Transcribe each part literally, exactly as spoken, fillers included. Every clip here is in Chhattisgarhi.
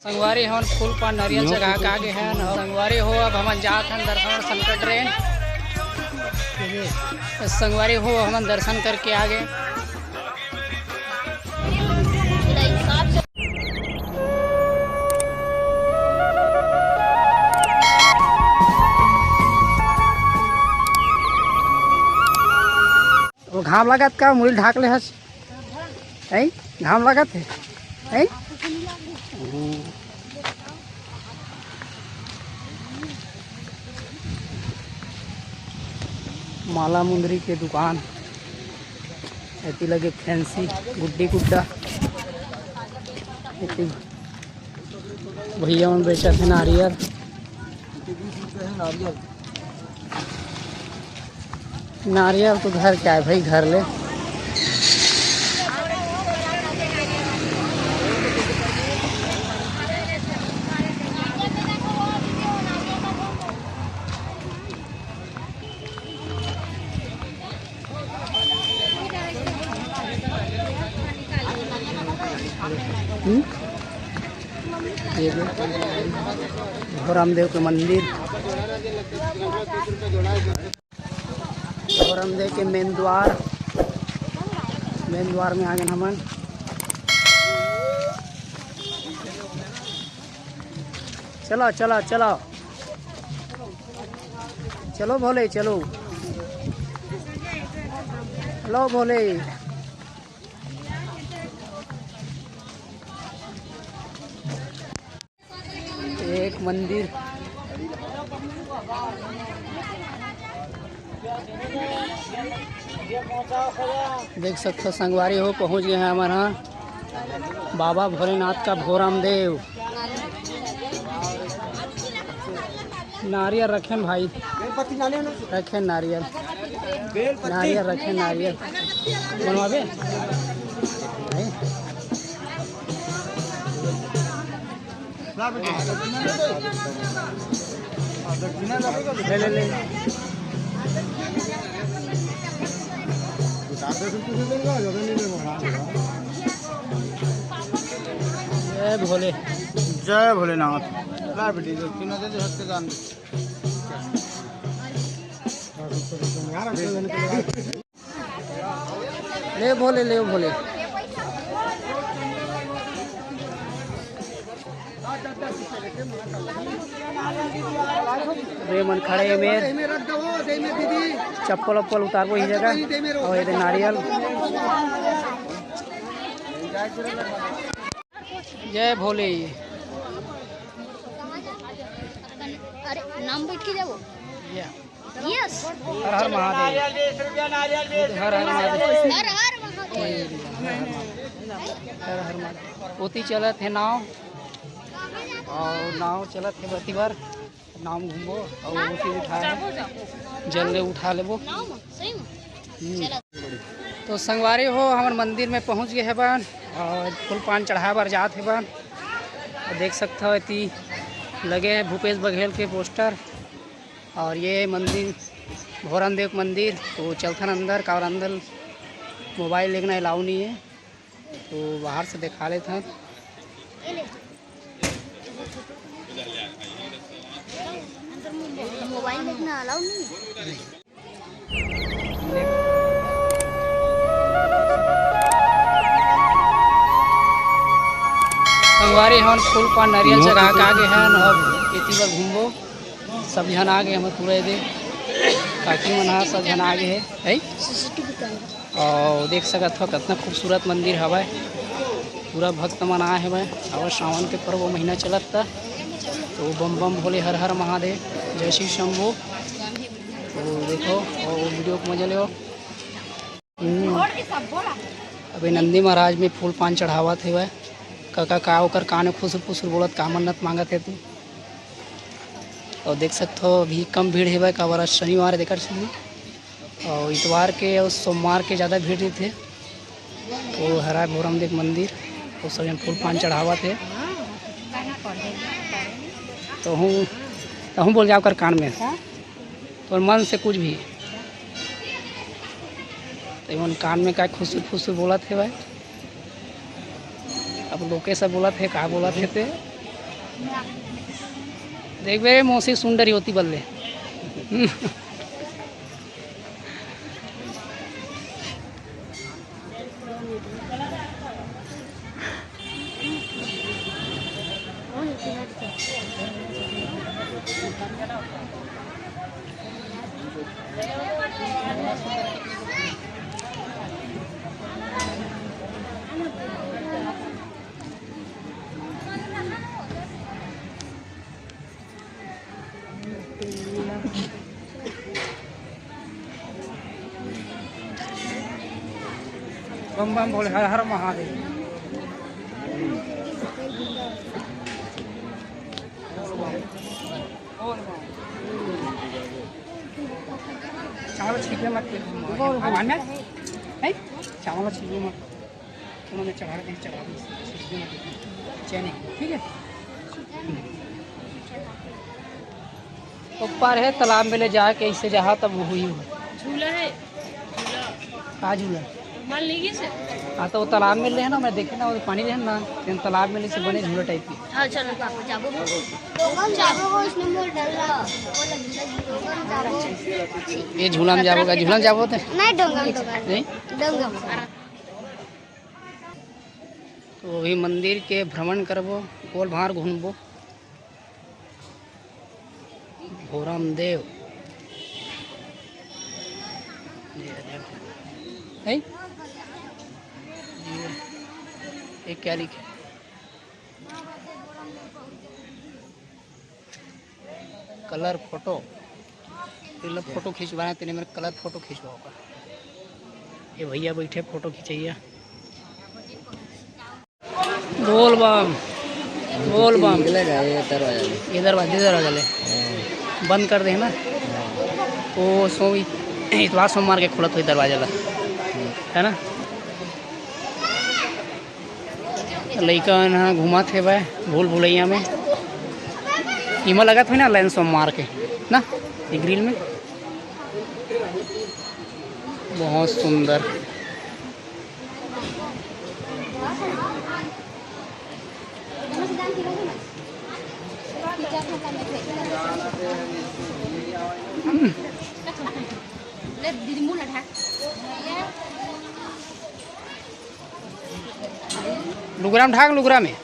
संगवारी हो, हमन फूल पान नरियल चढ़ा के आगे हन। संगवारी हो, अब हमन जात हन दर्शन वर्शन कर डरेन। संगवारी हो, हमन दर्शन करके आगे। वो घाम लागत का, मुड़ी ढाक ले हस। हैं? घाम लागत हे? हैं? माला मुंदरी के दुकान, एती लगे फैंसी गुड्डी गुड्डा, एती भैया मन बेचत हे नारियल। नारियल तो घर के आए भाई, घर ले। हम्म? ये दे। भोरामदेव के मंदिर, भोरामदेव के मेन द्वार, मेन द्वार में आगे हमन। चलो, चलो, चलो, चलो भोले, चलो, लो भोले। एक मंदिर देख सकथो संगवारी हो, पहुंच गए हैं हमन हा बाबा भोलेनाथ का भोरामदेव। नारियल रखेन भाई, रखेन नारियल, नारियल रखेन, नारियल बनवाबे भाई। ले, ले, ले। जय भोले। जय भोलेनाथ। ले भोले, ले भोले। रे मन खड़े हे मेर, चप्पल वप्पल उतारबो इही जगह। अउ एदे नारियल। जय भोले। अरे नाम बैठ के जाओ। या। यस। हर हर महादेव। हर हर महादेव। हर हर महादेव। हर हर महादेव। ओती चलत हे नाव, अउ नाव चलत हे बती बर। नाव घूमबो अउ ओती उठा ले, जल ले उठा लेबो। हम्म। तो संगवारी हो, हमन मंदिर में पहुंच गए हबन अउ फूल पान चढ़ाए बर जात हबन। अउ देख सकथव, एती लगे हे भूपेश बघेल के पोस्टर। अउ ये मंदिर भोरमदेव के मंदिर। तो चलथन अंदर, काबर अंदर मोबाइल लेगना अलाउ नहीं है, तो बाहर से देखा लेथन। अंदर मोबाइल लेगना अलाउ नहीं है। संगवारी हमन फूल पान नरियल चढ़ा के आगे हन, अब एती बर घूमबो। सब झन आगे हमर पूरा एदे, काकी मन ह, सब झन आगे हे, है। अउ देख सकत हो, कतना खूबसूरत मंदिर हवय। पूरा भक्त मन आए हवय। अउ सावन के पर्व महीना चलत त, तो बम बम भोले, हर हर महादेव, जय श्री शंभू। तो देखो अउ वीडियो को मजा लेओ। हम्म। अभी नंदी महाराज में फूल पान चढ़ावत हेवय। काका का ओकर कान में खुसुर फुसुर बोलत, का मन्नत मांगत हे तू। अउ देख सकथो, अभी कम भीड़ हेवय, काबर आज शनिवार हे, तेकर सेती। अउ इतवार के अउ सोमवार के जादा भीड़ रहिथे। वो हरा भोरमदेव मंदिर, वो सब झन फूल पान चढ़ावत हे। तहूँ, तहूँ बोल जा ओकर कान में। तोर मन से कुछ भी। तो इमन कान में का खुसुर फुसुर बोलत हे भाई। अब लोकेश बोलत हे, का बोलत हे ते। देख बे, मौसी सुंदरी होती बल्ले। बम बम भोले, हर हर महादेव। चावल छींके मत, हाँ, हाँ, है? चावल छींके मत। उन्होंने चढ़ा दी, चढ़ा दी, चैनिक, ठीक है। ऊपर है तालाब में ले जा, कैसे जहाँ तब वही हो। झूला है। का झूला? मान लीजिए से। हाँ, तो वो तालाब में ले है ना, मैं देखे ना, वो पानी रहे ना, लेकिन तालाब में ले से बने झूला टाइप की। हाँ, चलो, पापा, जाबो। डोंगम जाबो, वो इसने मोर डर रहा। ये झूला में जाबो का, झूला में जाबो ते? नहीं, डोंगम, डोंगम। नहीं? डोंगम। तो अभी मंदिर के भ्रमण करबो, गोल भार घूमबो। भोरम देव। ये, ये, है? ये, ये क्या लिखे? कलर फोटो, मतलब फोटो खिंचवाना, तेने मेरे कलर फोटो खिंचवाओ का। ये भैया बैठे फोटो खिंचैया। बोल बम, बोल बम। निकलेगा ये दरवाजा में। ये दरवाजा, ये दरवाजा ले। हाँ। बंद कर दे ना। हाँ। वो सो इतवार सोमवार के खुलत हुई दरवाजा ला, है ना? लइका मन ह घूमत हेवय भूल भुलैया में। इमा लगत होही ना लाइन सोमवार के ना, ये ग्रिल में। बहुत सुंदर। हम्म। लुगरा में ढाक, लुगरा में।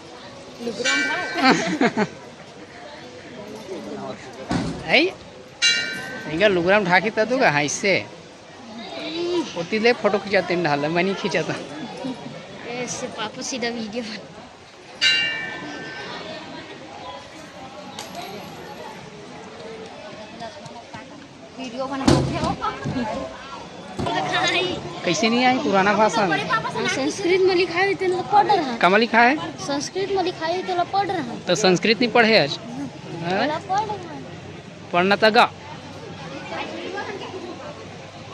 लुगरा में ढाक। है? इनका लुगरा में ढाकी तब तो का, हाँ, इससे। ओती ले फोटो खिंचाते हैं, ढाल, मैं नहीं खिंचाता। ऐसे पापा सीधा वीडियो बना। वीडियो बनाते हो। कैसे नहीं आई पुराना भाषा में? संस्कृत में लिखाय हे तेला पढ़ रहा। कामा लिखाय हे? संस्कृत में लिखाय हे तेला पढ़ रहा। तो संस्कृत नहीं पढ़े आज? हाँ? तेला पढ़ रहा। पढ़ना त गा।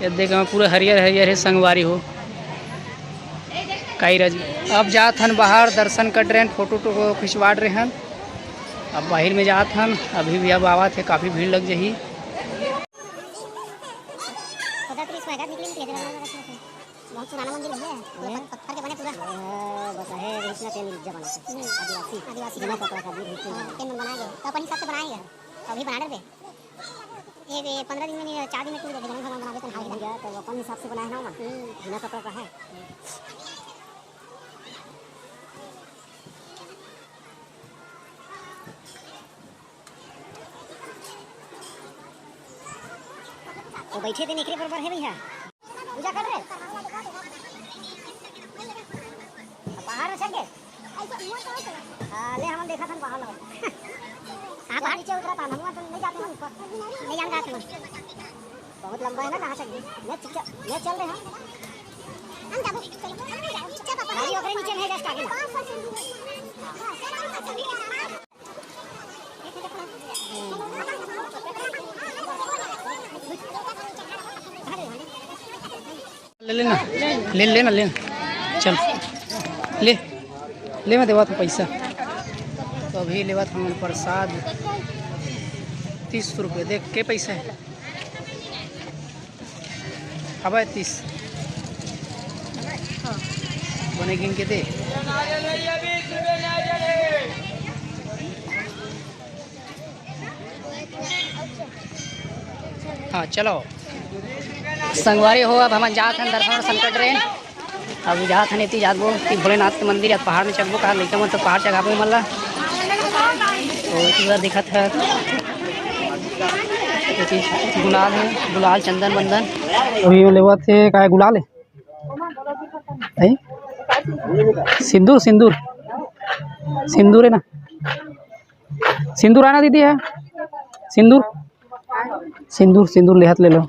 ये देख, पूरा हरियर हरियर हे संगवारी हो। काई राज, अब जात हन बाहर, दर्शन कर रहे हन, फोटो टोटो खिंचवा रहे हन। अब बाहर में जात हन, अभी भी अब आवत हे, काफ़ी भीड़ लग जाही। बहुत पुराना मंदिर है, पूरा पत्थर के बने पूरा। ये बस है, इतना तेल जमाना है। हम्म। आदिवासी। आदिवासी बिना जमाना। कपड़ा का भी हाँ, तेल बनाए गए। तो अपन हिसाब से बनाए गए। अभी बना डरबे। एक, ये पंद्रह दिन में नहीं, चार दिन में टूट जाएगा, जमीन भगवान बना देते हैं, हाँ, भैया, तो अपन हिसाब से बनाए ना मन। हम्म। बिना कपड़ा का है। तो बैठे थे निकरे पर बर है भैया। पूजा कर रहे? बाहर में चल के? हाँ, ले, हम देखा था बाहर लगा। हाँ, बाहर नीचे उतरा था, हम तो नहीं जाते हैं ऊपर। नहीं जान रहा था। बहुत लंबा है ना, कहाँ तक? मैं चुपचाप, मैं चल रहे हैं। हम जाबो। गाड़ी ओकरे नीचे में है, just आगे ना। ले लेना, ले लेना, ले। चल, ले, ले, मैं देवत हूँ पैसा। तो अभी लेवत हूँ प्रसाद, तीस रुपये। देख के पैसा है। हवा है तीस। बने गिन के दे। हाँ, चलो संगवारी हो, अब हमन जात हन दर्शन वर्शन कर डरेन। अब जात हन, एती जात बो कि भोलेनाथ के मंदिर या पहाड़ में चघबो, का लइका मन तो पहाड़ चघाबो मन ला। तो पूरा दिखत है, एती गुलाल है, गुलाल, चंदन, बंदन। अभी वो लेवत है, का है, गुलाल है? हैं? सिंदूर, सिंदूर, सिंदूर है ना? सिंदूर आना दीदी है, सिंदूर, सिंदूर, सिंदूर लेहत ले लो।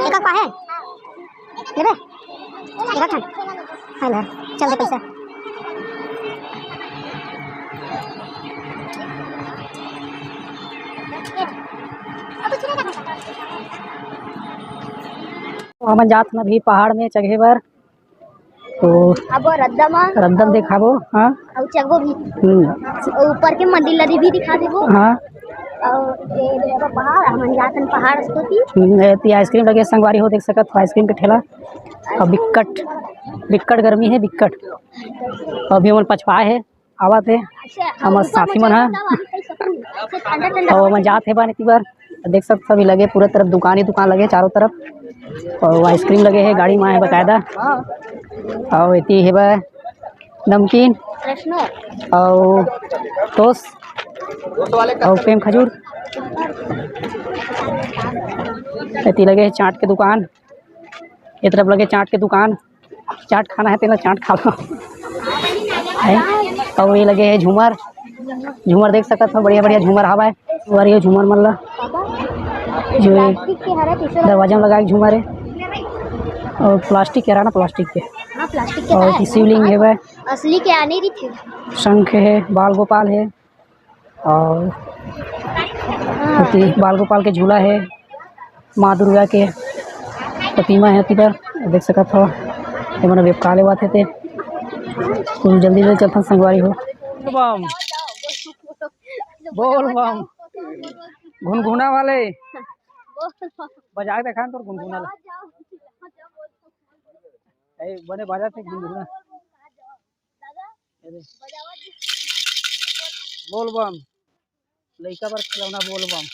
एका का है? लेबे? एका ठन। हाँ, ले, चल दे पैसा। तो हमन जात हन अभी पहाड़ में चघे बर। तो अब रद्दा म रद्दा म देखाबो, हाँ। अउ चघबो भी। हम्म। अउ ऊपर के मंदिर ला भी दिखा देबो। हाँ। अउ ये देखो पहाड़, हमन जात हन पहाड़ कोती। हम्म, एती आइसक्रीम लगे संगवारी हो, देख सकत हो आइसक्रीम के ठेला। अउ बिक्कट, बिक्कट गर्मी है, बिक्कट। अभी हमन पछवाए है। आवत हे हमर साथी मन ह। अउ हमन जात हे बा एती बर। देख सकत हो, अभी लगे पूरा तरफ दुकान ही दुकान लगे चारों तरफ। अउ आइसक्रीम लगे हे, गाड़ी म हे बकायदा। अउ एती हे बा नमकीन अउ टोस अउ पेम खजूर। एती लगे हे चाट के दुकान, ए तरफ लगे चाट के दुकान। चाट खाना है तेला चाट खा लो। हैं? अउ ये लगे हे झूमर, झूमर देख सकत हो, बढ़िया बढ़िया झूमर हवय। और ये झूमर मन ला जो ये दरवाजा में लगाए झूमर है, और प्लास्टिक के रहा ना, प्लास्टिक के। हाँ, प्लास्टिक के और है। शिवलिंग है वह। असली के आने रही थे। शंख है, बाल गोपाल है, और एती बाल गोपाल के झूला हे, माँ दुर्गा के प्रतिमा हे एती बर, देख सकत हो। ये मन अभी का लेवत हे ते, कुछ जल्दी जल्दी चलथन संगवारी हो। बम, बोल बम, घुनघुना वाले बजा के देखा तोर घुनघुना ला। ए, बने बाजा थे घुनघुना। अरे। बोल बम, लइका बर खिलौना बोल बम।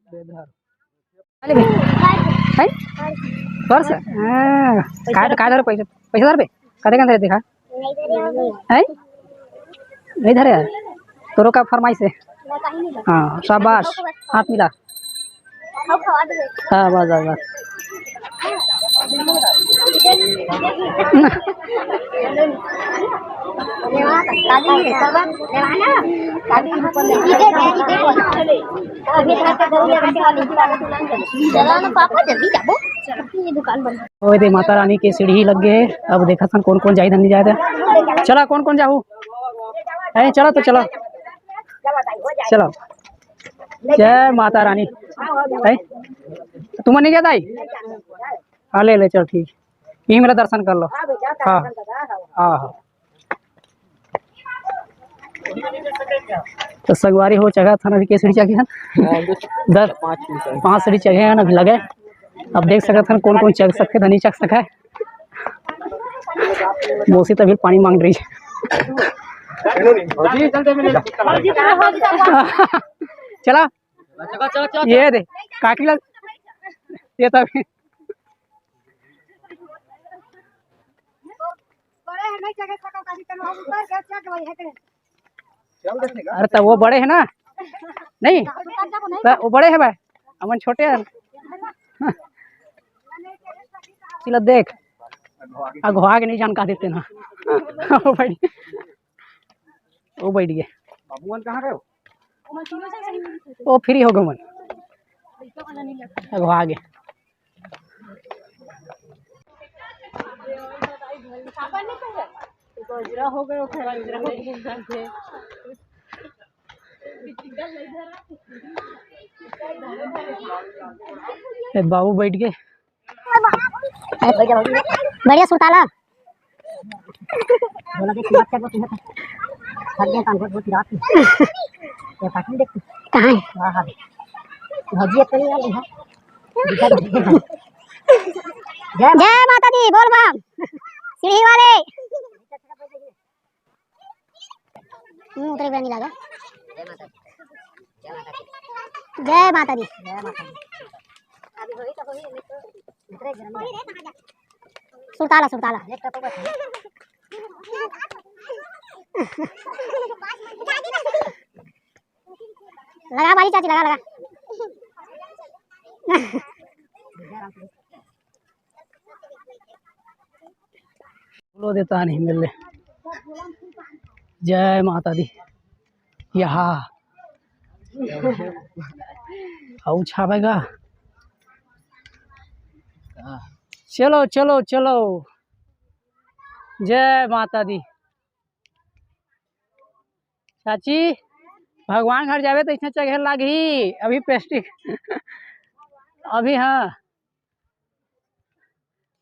बेधर। अरे बे, हैं? पर्स? हाँ। काय, काय धरे पैसा? पैसा धर बे? कते कन धरे देखा? हैं? नहीं धरे यार। तोरो का फरमाइश है? हाँ, शाबाश। हाथ मिला। हाँ, बस, बस, बस। ओए दे, माता रानी के सीढ़ी लग गए। अब देखत हन कौन कौन जाही धनी जाही। चला, कौन कौन जाहू? ए, चला तो चला। चला। जय माता रानी। ए, तुमन नहीं जाता ही? हाँ, ले ले, चल ठीक। यही मेरा दर्शन कर लो। हाँ, हाँ, हाँ। तो संगवारी हो चघत हन अभी के सीढ़ी चघे हन। दस, पाँच सीढ़ी चघे हन अभी लगे। अब देख सकत हन कौन कौन चघ सकथे, धनी चघ सकथे। मौसी तो अभी पानी मांग रही है। चला। ये दे, काकी लग, ये तो अभी। अरे तो वो बड़े है ना, नहीं तो वो बड़े है भाई, हमन छोटे हैं। चलो देख, अगुआ के नहीं जान का देते ना। वो बैठ, वो बैठ गए। बाबू मन कहाँ गए हो? वो फ्री हो गए मन, अगुआ गए। ए, बाबू बैठ गए। बढ़िया सुरताला। बोला देख, बात कर, वो तुम्हें थक गया काम, बहुत, बहुत रात में। ये पाटिल देख तू। कहाँ है? वाह, हाँ। भजिया तो नहीं आ रही है। जय माता दी, बोल बम। सीढ़ी वाले। हम्म, उतरे बेरा नहीं लागा। जय माता दी। सुरताला, सुरताला। लगा बाली चाची, लगा, लगा। बोलो देता नहीं मिल ले। जय माता दी। यहाँ। अउ छापेगा। चलो, चलो, चलो। जय माता दी। चाची, भगवान घर जाबे त इसने चघेर लागही। अभी प्लास्टिक। अभी हाँ।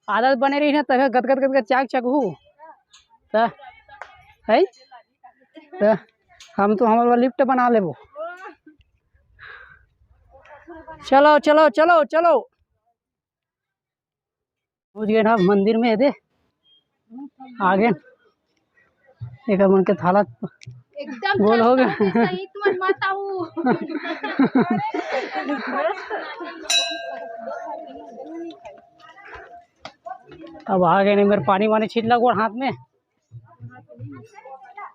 आदत बने रही ना, तभे गदगद गदगद चाक चकहू। त, है? त हम तो हमर बर लिफ्ट बना लेबो। चलो, चलो, चलो, चलो। पहुँच गए ना मंदिर में, दे। आगे। एक मन के थाला एकदम गोल हो गया। सही तुमन माता हूँ। अब आ गए नहीं मेरे पानी वानी छीट ला गोड़ हाथ में।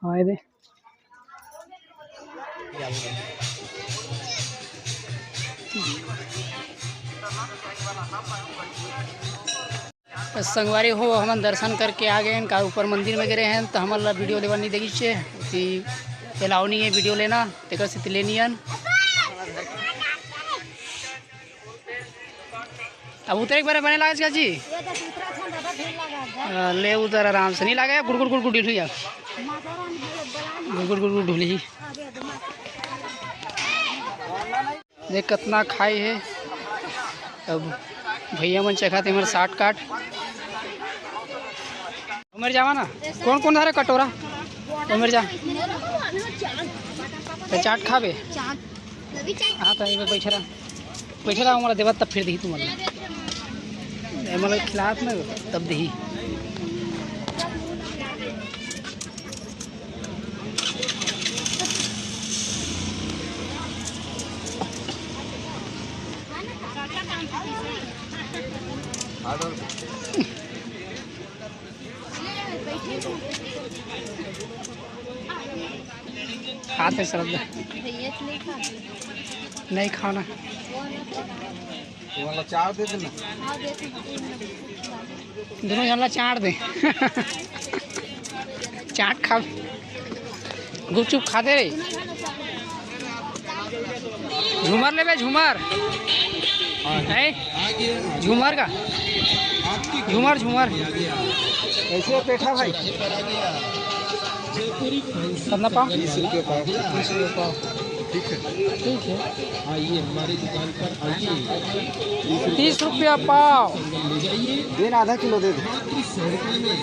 हाँ, ये दे। तो संगवारी हो, हमन दर्शन करके आ गए हैं, का ऊपर मंदिर में गए हैं, तो हमन ला वीडियो लेवा नहीं देगी छे, कि allow नहीं है वीडियो लेना, तेकर से लेनी हन। अब उतरे के बारे बने लागत चाची? ये तो उतरा छन दादा, ढेर लगा है। हाँ, ले उतर आराम से, नहीं लगा, गुड़ गुड़ गुड़ गुड़ हिल जाओ। माता रानी बोले, बड़ा नहीं गुड़ गुड़ गुड़ ढुली। अरे, अरे, माता। देख कतना खाई है। अब भैया मन चखात हे हमर साठ काट। उमर जावा ना, कौन कौन धरे कटोरा? उमर जा। तो चाट खाबे? हाँ, तो एमे बैठे रह, बैठे रह, हमारा देवा तब फिर दही तुम्हारे। एमला खिलात ना, तब दही। खात है श्रद्धा। नहीं खाना। ये वाला चार दे देना। दोनों झन ला चाट दे। चाट खा। गुपचुप खा दे रे। झूमर लेबे, झूमर। हैं? झूमर का? झूमर, झूमर। कैसे हो पेठा भाई? कितना पाव? तीस रुपये पाव। तीस रुपये पाव। ठीक है। ठीक है। आइए हमारी दुकान पर आइए। तीस रुपया पाव। संगम ले जाइए। दे ना, आधा किलो दे दे। मात्र सौ रुपये में